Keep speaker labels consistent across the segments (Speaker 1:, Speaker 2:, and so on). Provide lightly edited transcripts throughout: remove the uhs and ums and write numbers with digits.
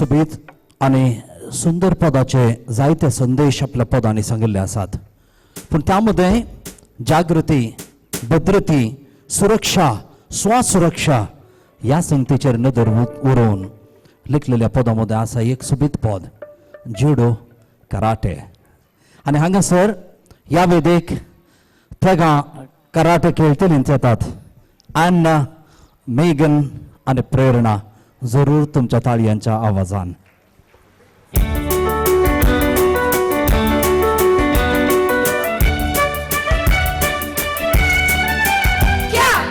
Speaker 1: सोबीत आनी सुंदर पदाचे जायते संदेश आपल्या पदांनी सांगिल्ले आसात. पूण त्या मदें जागृती, भद्रती, सुरक्षा, स्वसुरक्षा ह्या संगतीचेर नदर उरोवन लिखलेल्या पदां मदें आसा एक सोबीत पद, जुडो कराटे. आनी हांगासर ह्या वेदेक तेगां कराटे खेळटलींच येतात, अन्ना, मेगन आनी प्रेरणा. जरूर तुमच्या ताळयांच्या आवाजान.
Speaker 2: Yeah!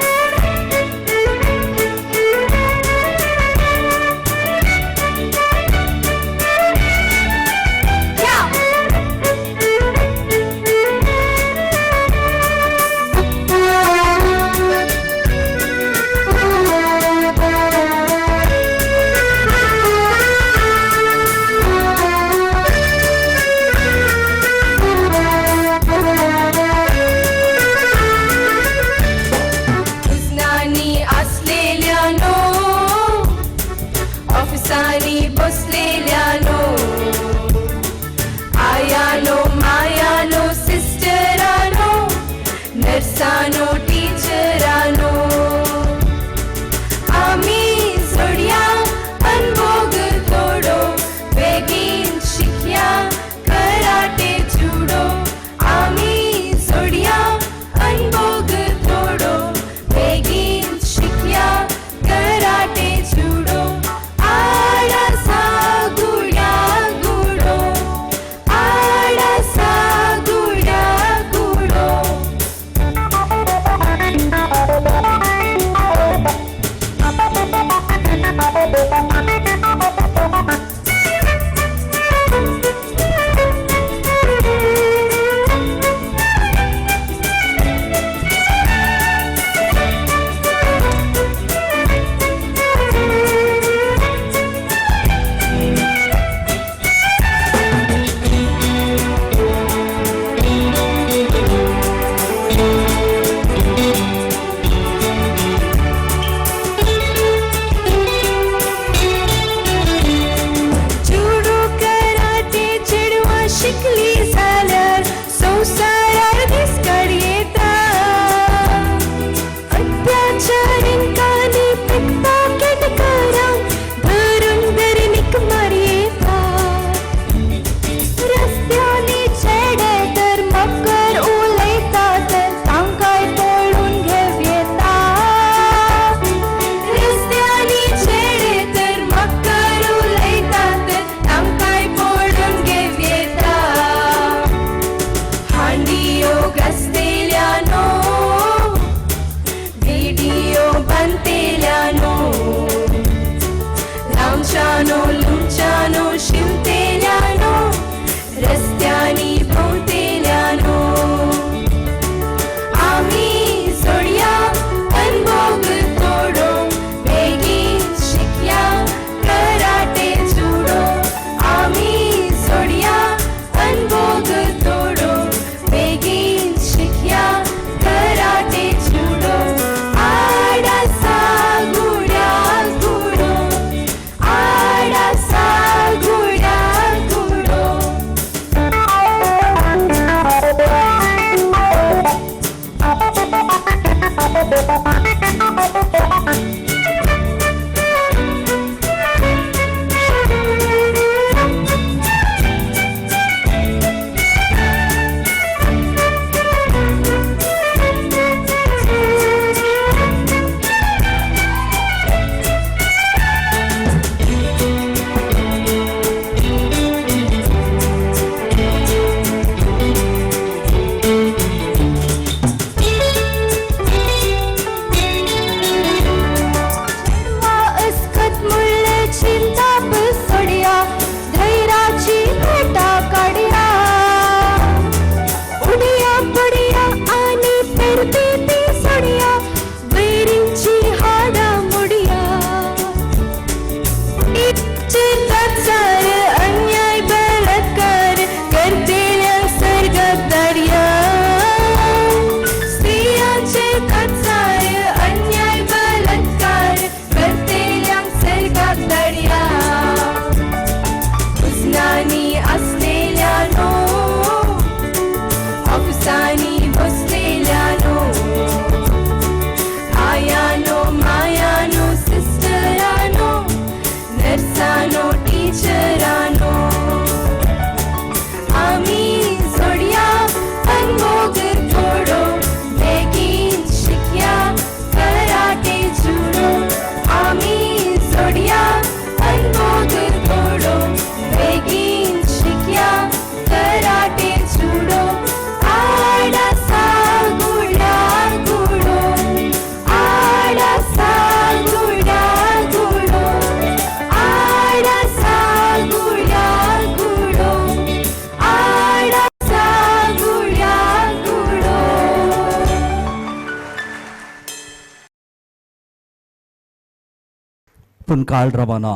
Speaker 1: पूण काळ रावना,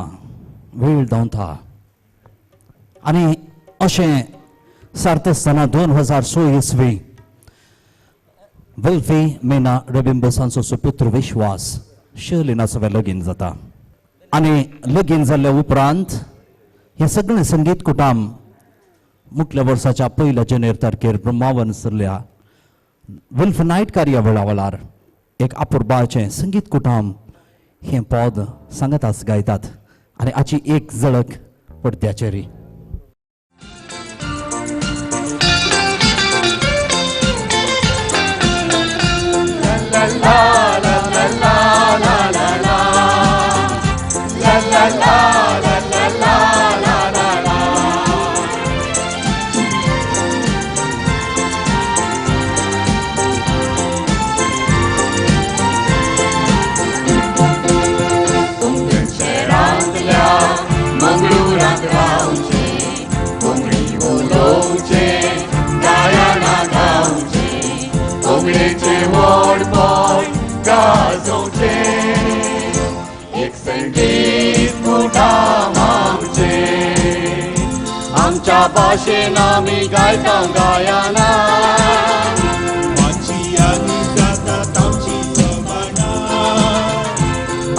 Speaker 1: वेळ धांवता. आनी अशें सारता आसतना 2006 इसवी वेल्फी मेना रबिंबसांचो सुपुत्र विश्वास शर्लिना सगळें लगीन जाता. आनी लगीन जाल्ल्या उपरांत हें सगळें संगीत कुटाम मुखल्या वर्साच्या पयल्या जानेर तारखेर ब्रह्मावन सरल्या विल्फ नायट कार्यावळा वेळार एक अपुरबाचें संगीत कुटाम हें पद सांगताच गायतात. आनी हाची एक झळक पडद्याचेर.
Speaker 2: शहरांतल्या मंगळूरांत रावचे, कोंकणी उलोवचे, गायना गावचे, कोंकणीचे व्हडपण गाजोवचे, एक संगीत कुटाम आमचे. आमच्या भाशेन आमी गायता गायना,
Speaker 3: वाचियानी जातात आमची जबाना.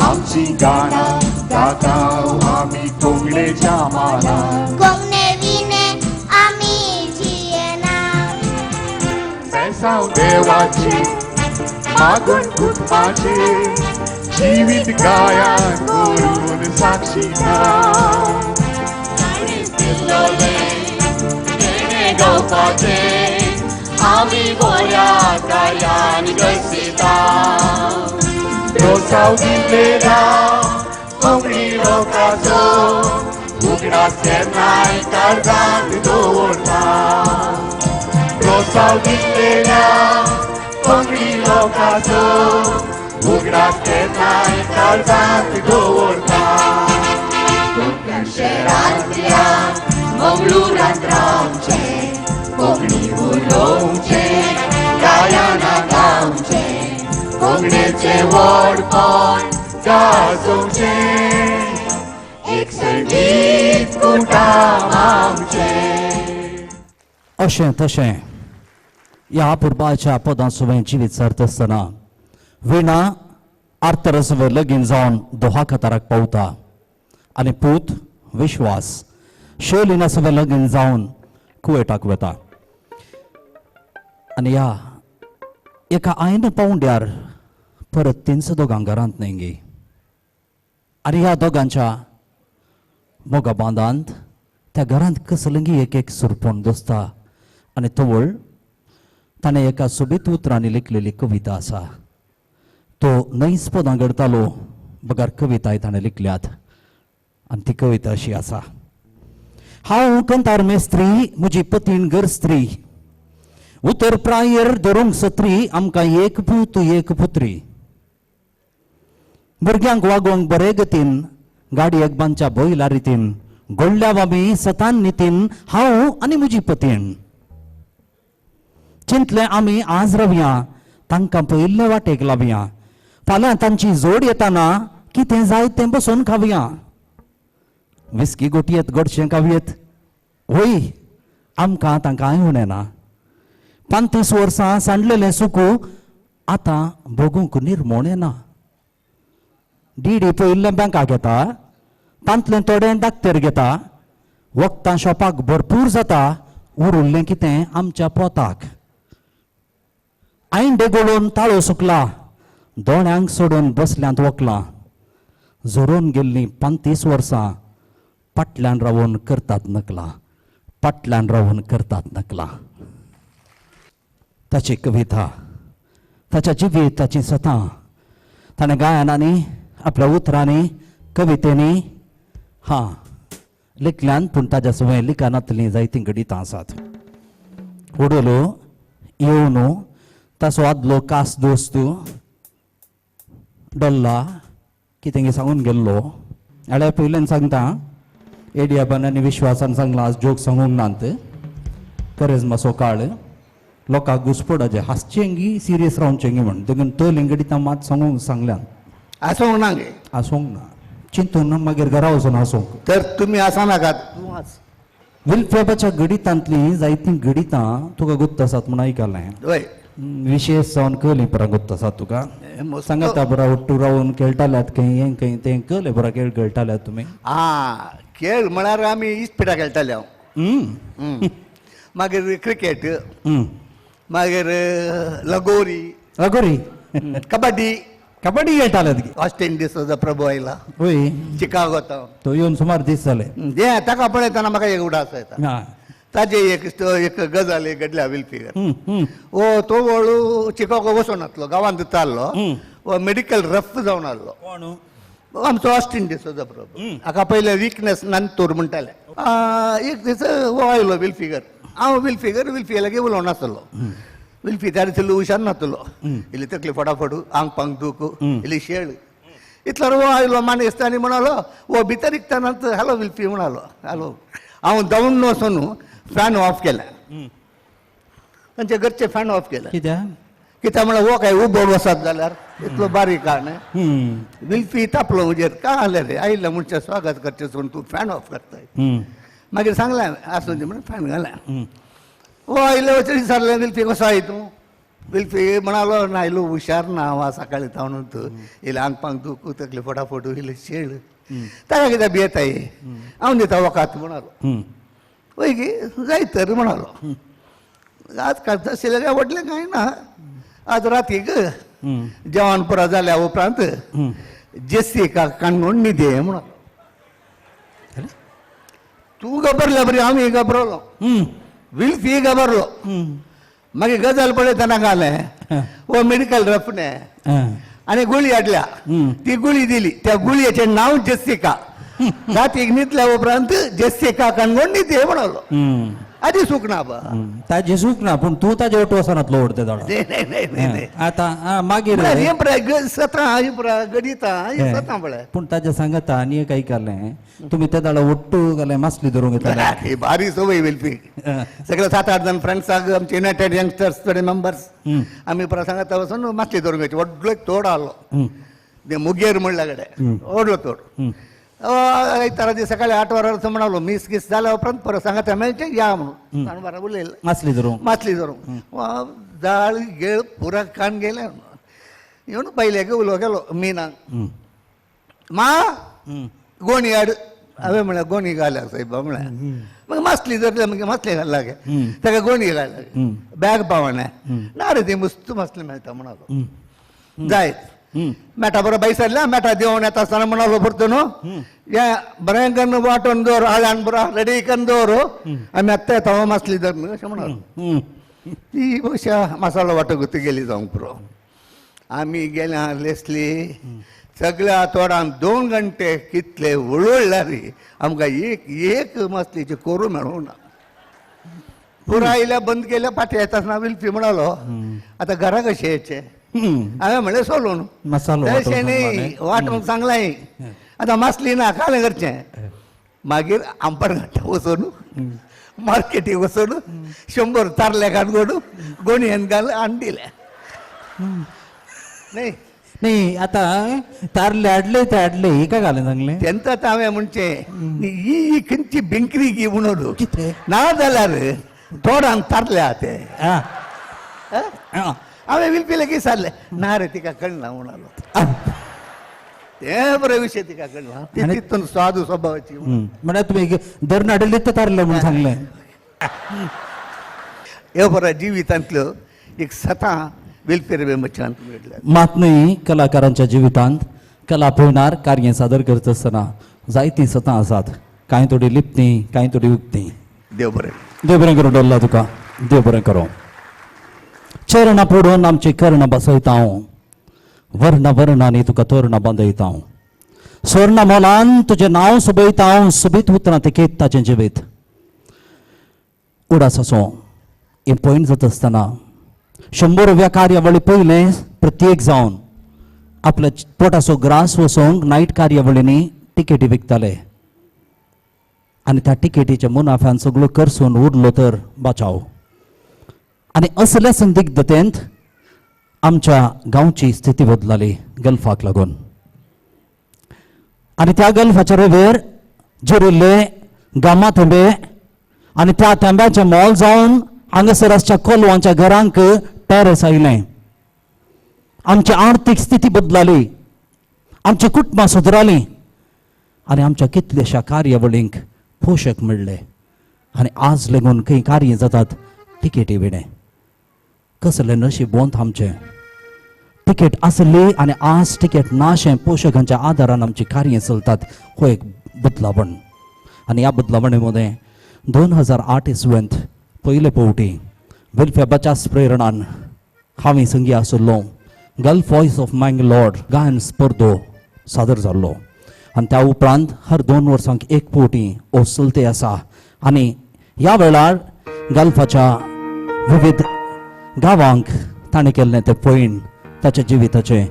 Speaker 2: आमची गाणा गाता आमी कोंकणीच्या माना.
Speaker 4: कोंकणे विणे आमी जियेना.
Speaker 2: बेसांव देवाची मागून कुटुंबाची, जिवीत गायन करून साक्षी. तेणे गावपाचें आमी बऱ्या कार्यान गसिता. रोसाव दिल्लेल्या कोंकणी लोकाचो उगडास केन्नाय काळजांत दवरता. रोसाव दिल्लेल्या कोंकणी लोकाचो उगडास केन्नाय काळजांत दवरता. कोंकण शहरांतल्या मंगळूरांत रावचे, कोंकणी उलोवचे, गायना गावचे, कोंकणीचे व्हडपण गाजोवचे, एक संगीत कुटाम आमचे.
Speaker 1: अशें तशें ह्या अपुरबाच्या पदां सुवें जिवीत सारता आसतना विणा आर्तर लगीन जावन दोहा कताराक पावता आनी पूत विश्वास शर्लिना सगळें लगीन जावन कुवेटाक वता. आनी ह्या एका आयन पावंड्यार परत तीनच दोगां घरांत न्हय. आनी ह्या दोगांच्या मोगा बांदांत त्या घरांत कसलंगी एक एक सुरपोण दोसता. आनी तवळ ताणें एका सोबीत उतरांनी लिखलेली कविता आसा. तो न्हयच पदां घडतालो बगर कविताय ताणें लिखल्यात. आनी ती कविता अशी आसा. हांव कंतार मेस्त्री, म्हजी पतीण घर स्त्री, उतर प्रायर धरूंक सत्री, आमकां एक पूत एक पुत्री. भुरग्यांक वागोवंक बरे गतीन, गाडयेक बांदच्या बैला रितीन, गोडल्या आमी सतान नितीन, हांव आनी म्हजी पतीण. चिंतलें आमी आज रावया, तांकां पयिल्ले वाटेक लावया, फाल्यां तांची जोड येताना कितें जाय तें बसून खावया. विस्की गोटयेत गोडशें खावयेत, वय आमकां तांकां येवं येना. 35 वर्सां सांडलेलें सुकू आतां भोगूंक निर्मोण येना. डीडी पयिल्लें बँकाक येता, तांतलें थोडें डाक्टर घेता, वखदां शॉपाक भरपूर जाता, उरिल्लें कितें आमच्या पोताक. आयंडे गळोवन ताळो सुकला, दोळ्यांक सोडून बसल्यांत वकलां, झरोवन गेल्लीं 35 वर्सां फाटल्यान रावून करतात नकलां, फाटल्यान रावून करतात नकलां. ताची कविता, ताच्या जिवीत, ताची सतां ताणें गायनांनी, आपल्या उतरांनी, कवितेंनी हां लिखल्यान. पूण ताज्या सवंय लिखाणांतलीं जायतीं गणितां आसात. उडलो येवन ताचो आदलो कास दोस्त डल्ला कितें सांगून गेल्लो. जाल्यार पयल्यान सांगता, एडियाबान आनी विश्वासान सांगलां, आज जोक सांगूंक नात, करेज मातसो काळ लोकांक घुसपडाचें, हांसचेंगी सिरियस रावचेंगी म्हण. देखून तली गणितां मात सांगूंक सांगल्यान.
Speaker 5: आसोंक ना गे.
Speaker 1: आसूंक ना. चिंतून मागीर घरा वचून आसूंक.
Speaker 5: तर तुमी आसा नाकात, तूं आस.
Speaker 1: विल्फेबाच्या गणितांतलीं जायतीं गणितां तुका गुप्त आसात म्हूण आयकलें.
Speaker 5: वय.
Speaker 1: विशेश जावन कळ्ळीं परा गुप्त आसात तुका.
Speaker 5: मस्त.
Speaker 1: सांगाता बरा उट्टू रावन खेळटाल्यात खंय, हें खंय तें कळ्ळें बरा खेळ खेळटाल्यात तुमी.
Speaker 5: आं, खेळ म्हळ्यार आमी इस्पिटा खेळटाले हांव. मागीर क्रिकेट, मागीर लगोरी.
Speaker 1: लगोरी,
Speaker 5: कबड्डी.
Speaker 1: कबड्डी खेळटाल्यात.
Speaker 5: ऑस्टिन डिसोजा प्रभू आयला.
Speaker 1: वय.
Speaker 5: चिकागो तो.
Speaker 1: तो येवन सुमार दीस जाले.
Speaker 5: हें ताका पळयतना म्हाका एक उडास येता. ताजे एक एक गजाल एक घडल्या विल्फीगर. ओ तो वळू चिकागो वचून नासलो, गांवांत चाललो, हो मेडिकल रफ जावन आसलो. आमचो ऑस्टिन डिसोजा प्रभू हाका पयले विकनेस नंतूर म्हणटाले. एक दीस हो आयलो विल्फिगर, हांव विल्फिगर विल्फी लागीं उलोवं नासलो. विल्फी त्या दिसा हुशार नासलो, इल्ली तकली फटाफट, आंग पांग दूख, इल्ली शेळ. इतलो हो आयलो मानेस्त आनी म्हणालो, हो भितर इकतानाच हॅलो विल्फी म्हणालो. हॅलो. हांव धांवून वचून फॅन ऑफ केलें, तांचे घरचे फॅन ऑफ केलें.
Speaker 1: कित्याक?
Speaker 5: कित्याक म्हळ्यार हो काय उबो वचत जाल्यार इतलो बारीक आहा न्ही. विल्फी तापलो म्हजेर, काय जालें रे, आयिल्लें मनशां स्वागत करचें सोडून तूं फॅन ऑफ करताय. मागीर सांगलें हांवें आसूं दी म्हणून फॅन घालें. हो आयले वचून विचारलें, विल्फी कसो I तूं? विल्फी म्हणालो, ना इल्लो हुशार ना हांव, सकाळीं जावन इल्लें आंग पांग दूख, तकली फटाफट, इल्लें शेळ. ताका कित्याक भियेताय, हांव दिता वखद म्हणालो. वय की जायत तर म्हणालो. आज तशें काय व्हडलें कांय ना. आज रातीक जेवण पुरो जाल्या उपरांत जेसीका काणकोण न्हिदे म्हणून. तूं घाबरल्या बरी आमी घाबरलो, विल्फी घाबरलो. मागीर गजाल पळयतना घालें, हो मेडिकल रफने आनी गुळी हाडल्या, ती गुळी दिली, त्या गुळयेचें नांव जेसिका. रातीक न्हिदल्या उपरांत जेसिका काणकोण न्हिदे म्हणलो. आदी सुख ना बा.
Speaker 1: ताजे सुख ना, पूण तूं ताजे वट वचनातलो ओडते दोडो.
Speaker 5: नाही.
Speaker 1: आतां मागीर
Speaker 5: हें पळय सतां, हें पळय गणितां, हें सतां पळय.
Speaker 1: पूण ताजे सांगता आनी एक आयकलें, तुमी ते दाडा ಒಟ್ಟು घालें मासली धरूंक येताले.
Speaker 5: ही भारी संवय वेल्फी. सगळे 7-8 जाण फ्रेंड्साक, आमचे युनायटेड यंगस्टर्स थोडे मेंबर्स, आमी परत सांगता वचून मासली धरूंक येयची. व्हडलो एक तोड आहलो, ते मुगेर म्हणल्या कडेन व्हडलो तोड. आयतारा दीस सकाळी 8 वरां म्हणालो, मीस गीस जाल्या उपरांत परत सांगता मेळचें या म्हणून ताणें बरें उलयलें.
Speaker 1: मासली धरूंक,
Speaker 5: मासली धरूंक जाळ गेळ पुरा कान गेलें. येवन पयले उलो गेलो मिनाक, मा गोणी हाड. हांवें म्हळ्यार गोणी घाल्या सायबा म्हळ्यार. मागीर मासली धरल्या, मागीर मासली घालला गे ताका गोणी घालला, बॅग पावना ना रे, ती मस्त मासली मेळटा म्हणालो. जायत मेटा बरो बाई सरल्या, मेटा देंवून येता आसतना म्हणालो परतून, हें बरें करून वांटून दवर, आळ्यान बरो रेडी करून दवर, आमी आत्तां येता मासली धरून अशें म्हणालो. ती अशा मसालो वांटूंक गेली जावंक पुरो. आमी गेल्या लेसली सगळ्या तोडान 2 घंटे कितले वळवळ्ळ्यार आमकां एक एक मासलीचे कोरू मेळूंक ना. पुरो आयल्या बंद केल्या, फाटीं येता आसतना विल्फी म्हणालो, आतां घरा कशें येचें? हांवें म्हणलें सोलून
Speaker 1: मसालो
Speaker 5: तशें न्ही, वांटूंक सांगलां, आतां मासली ना कालें करचें. मागीर आंबरघाटा वचून मार्केटीक वचून 100 तारले काडून गोणयेन घाल हाडून दिले. न्ही
Speaker 1: न्ही आतां तारले हाडले ते हाडले, ही काय घालें सांगलें
Speaker 5: तेंच आतां हांवें म्हणचें, ही खंयची बेंकरी गी म्हणून
Speaker 1: कितें
Speaker 5: ना जाल्यार तोडान तारल्या ते. हांवें विल्फी लागीं सारलें, ना रे तिका कळना म्हणालो. तें बरें विशय तिका कळना, ती तितून साधू स्वभावाची.
Speaker 1: म्हळ्यार तुमी धरून हाडिल्ले ते तारले म्हणून सांगलें.
Speaker 5: हे बरें जिवितांतल्यो एक सतां वेलफेअर मेंबरच्यान मेळ्ळ्या.
Speaker 1: मात न्हय कलाकारांच्या जिवितांत कला पळोवणार कार्य सादर करता आसतना जायतीं सतां आसात, कांय थोडी लिपतीं, कांय थोडी उगतीं.
Speaker 5: देव बरें,
Speaker 1: देव बरें करूं डोल्ला तुका, देव बरें करूं. चरणां पडून आमची कर्णां बसयता हांव, वर्ण वर्णांनी तुका तोरणां बांदयता हांव, स्वर्णा मोलान तुजें नांव सोबयता हांव, सोबीत उतरां तेकेत ताचें जिवीत. उडासाचो हें पॉयंट जाता आसतना 100व्या कार्यावळी पयलें प्रत्येक जावन आपल्या पोटाचो ग्रास वचोवंक नायट कार्यावळींनी टिकेटी विकताले आनी त्या टिकेटीच्या मुनाफ्यान सगळो करसून उरलो तर बाचाव. आनी असल्या संदिग्धतेंत आमच्या गांवची स्थिती बदलाली गल्फाक लागून. आनी त्या गल्फाच्या रेंवेर जिरिल्ले गामा थेंबे आनी त्या थेंब्याचें मोल जावन हांगासर आसच्या कोलवांच्या घरांक टॅरस आयलें. आमची आर्थीक स्थिती बदलाली, आमची कुटुंबां सुदरालीं आनी आमच्या कितल्याश्या कार्यावळींक पोशक मेळ्ळे. आनी आज लेगून खंय कार्य जातात तिकेटी विणें. कसलें नशीब आमचें, तिकेट आसली आनी आज तिकेट नाशें पोशकांच्या आदारान आमची कार्यां चलतात. हो एक बदलावण. आनी ह्या बदलावणे मदें 2008 इसवेंत पयले फावटी वेलफेबाच्याच प्रेरणान हांवें संगी आशिल्लो गल्फ वॉयस ऑफ मँगलोर गायन स्पर्धो सादर जाल्लो. आनी त्या उपरांत हर 2 वर्सांक एक फावटी हो चलते आसा. आनी ह्या वेळार गल्फाच्या विविध गांवांक ताणें केल्लें तें पयण ताच्या जिविताचें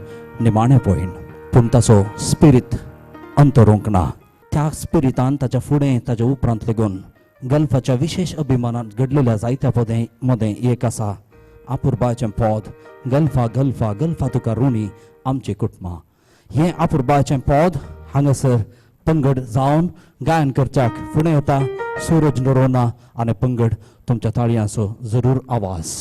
Speaker 1: निमाणें पयण, पूण ताचो स्पिरीत अंतरूंक ना. त्या स्पिरितान ताच्या फुडें ताच्या उपरांत लेगून गल्फाच्या विशेश अभिमानान घडलेल्या जायत्या पदें मदें एक आसा आपुरबाचें पद गल्फा गल्फा गल्फा तुका ऋणी आमची कुटुंबां. हें आपुरबाचें पद हांगासर पंगड जावन गायन करच्याक फुडें येता सूरज नरोना आनी पंगड. तुमच्या ताळयांचो जरूर आवाज.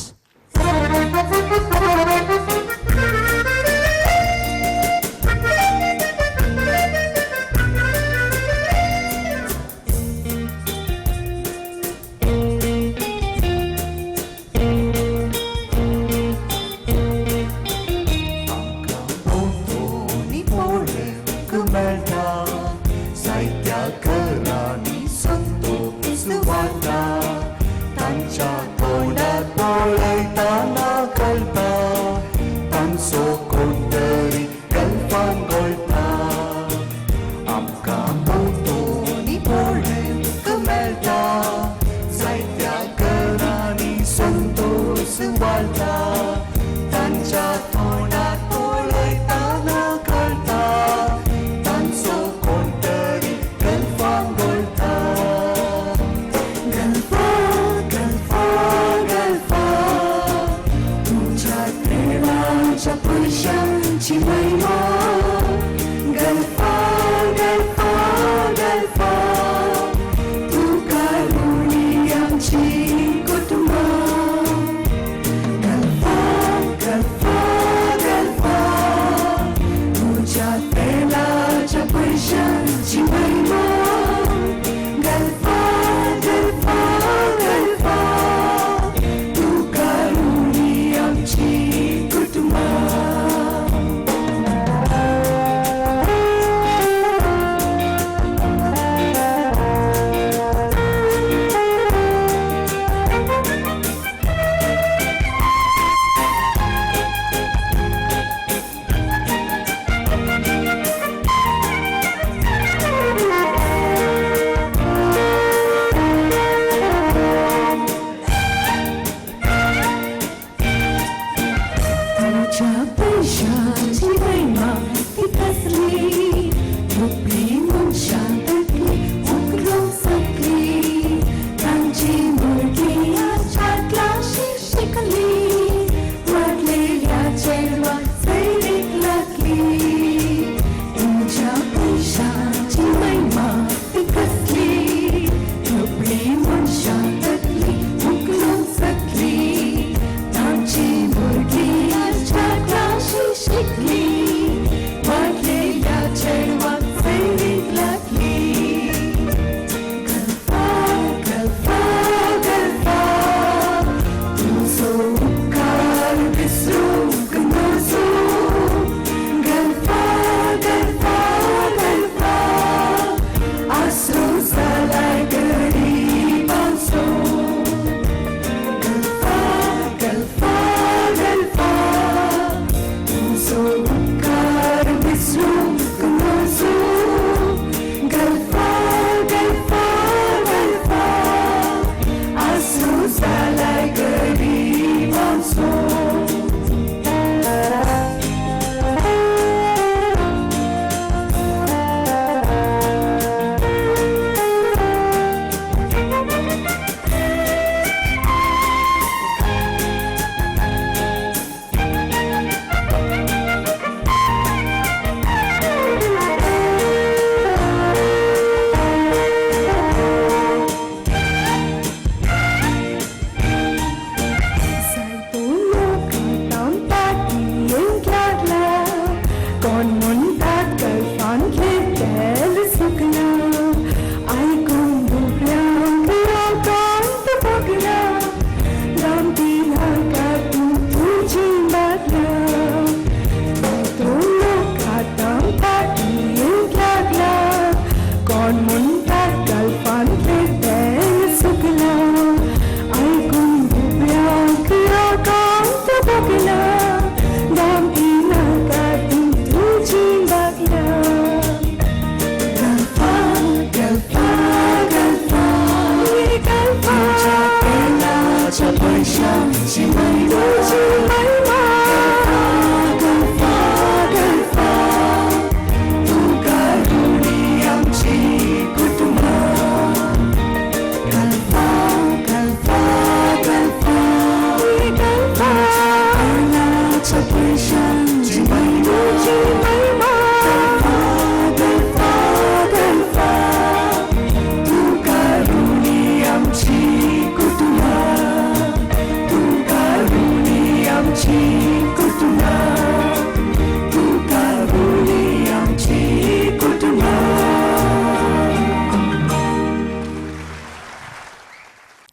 Speaker 2: साहित्या घरांनी संतोष वाटा तांच्या तोंडार पळय.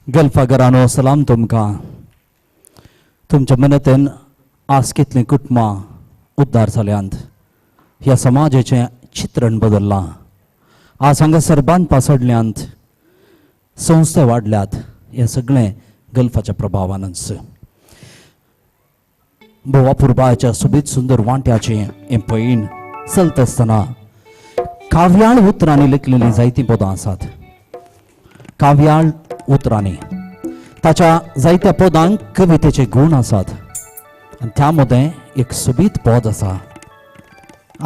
Speaker 1: गल्फागरानो सलाम तुमकां. तुमच्या मनांतल्यान आज कितलीं कुटुंबां उद्धार जाल्यांत. ह्या समाजाचें चित्रण बदल्लां. आज हांगासर बांदपा सोडल्यांत, संस्था वाडल्यात. हें सगळें गल्फाच्या प्रभावानच. भोवा पुरबाच्या सोबीत सुंदर वांट्याचें हें पयण चलता आसतना काव्याळ उतरांनी लेखलेलीं जायतीं पदां आसात. काव्याळ उतरांनी ताच्या जायत्या पदांक कवितेचे गूण आसात आनी त्या मदें एक सोबीत पद आसा,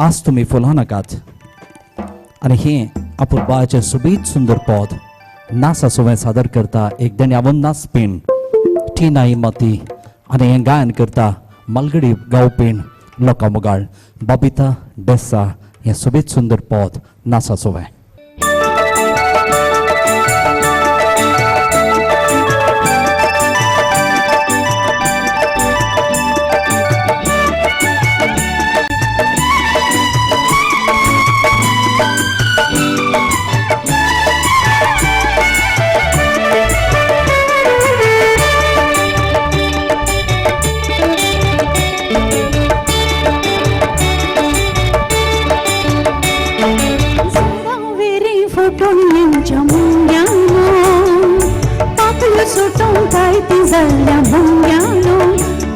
Speaker 1: आज तुमी फुलां नाकात. आनी हें अपुरबायेचें सोबीत सुंदर पद नासा सुवें सादर करता एक देण्यावन नाचपीण टिना इमती आनी हें गायन करता मालगडी गावपीण लोकां मुगाळ बाबिता डेसा. हें सोबीत सुंदर पद नासा सुवें.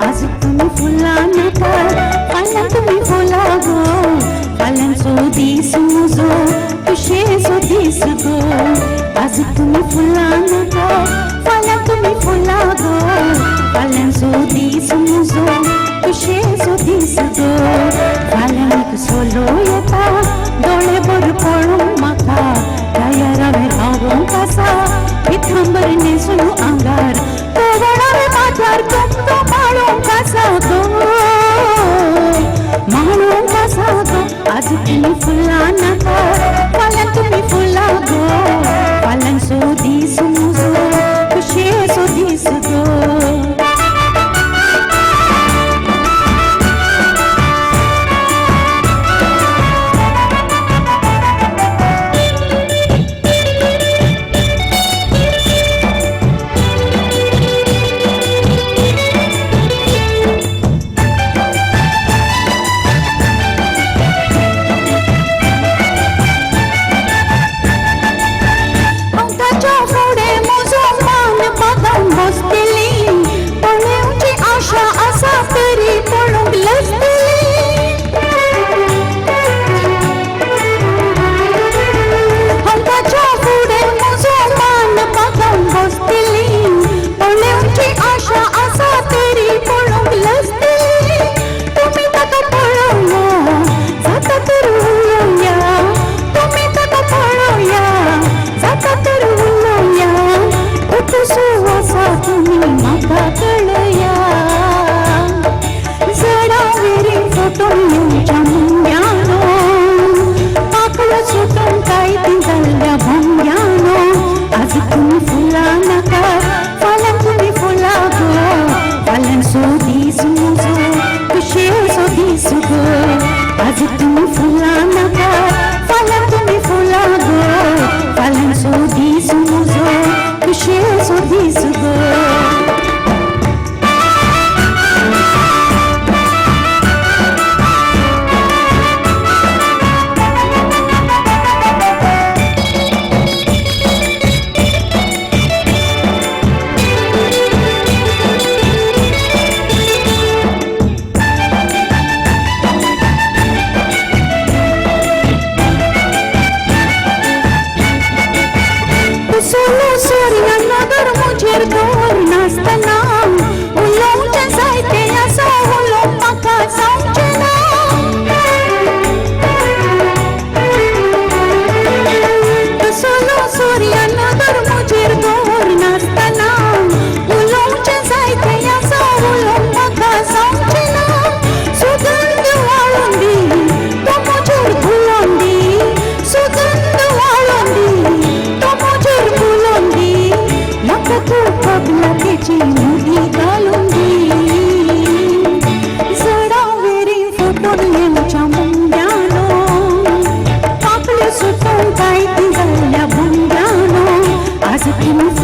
Speaker 6: आज तुम्ही फुलां नाका, फाल्यां तुमी फुलां गो, फाल्यांचो दीस म्हजो खुशयेचो दीस गो. आज तुमी फुलां नाका, फाल्यां तुमी फुलां गो, फाल्यांचो दीस म्हजो खुशयेचो दीस गो. फाल्यां एक सोलो येता दोळे भर पळोवंक म्हाका, तयार हांवें रावोंक आसा पितांबर न्हेसून आंगार, माथ्यार तुमतो माळूंक आसा गो, माळूंक आसा गो. आज तुमी फुलां नाका, फाल्यां तुमी फुलां गो, फाल्यांचो दीस म्हजो खुशयेचो दीस गो. आज तुम्ही